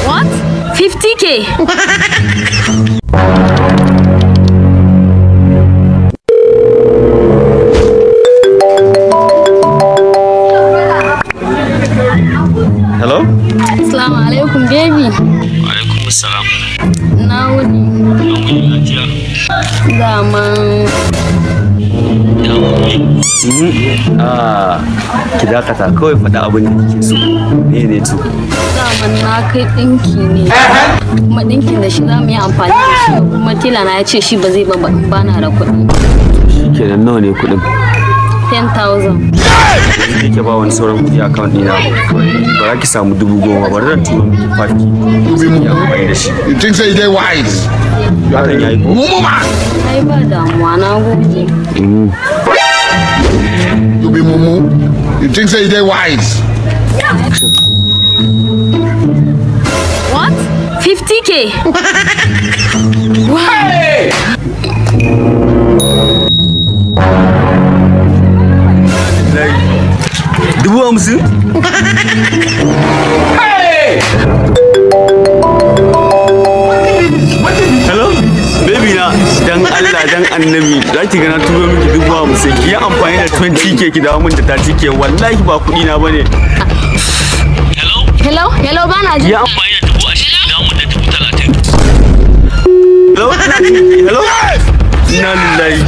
What? 50K. Hello? Assalamu alaikum, baby. Alaikum salam. Na wuni. An wuni lafiya. Daman Ya wuni. Ah, ki dakata kawai, faɗa abin da kike so. Me ne to? Daman na kai ɗinki ne. Kuma ɗinkin da shi za mu yi amfani da shi, kuma tela na ya ce shi ba zai ba in bana da kuɗi. Shikenan, nawa ne kuɗin? 10,000. Yanzu yake ba wani sauran kuɗi account ɗina. Ba za ki samu 10,000 ba, zan turo miki 5K. Sai ki yi amfani da shi. You think say you dey wise? Hakan yayi ko? Mumu man. Ai ba damuwa, na gode. You be mumu. You think say you dey wise? What? 50K. Wow. 50,000? Hello? Baby na, dan Allah dan Annabi, za ki ga na turo miki 50,000. Ki yi amfani da 20K ki dawo min da 30K. Wallahi ba kuɗi na bane. Hello? Hello, bana Ki ji. yi amfani da 20,000 ki dawo min da 30,000. Hello? Hello? Inna lillahi.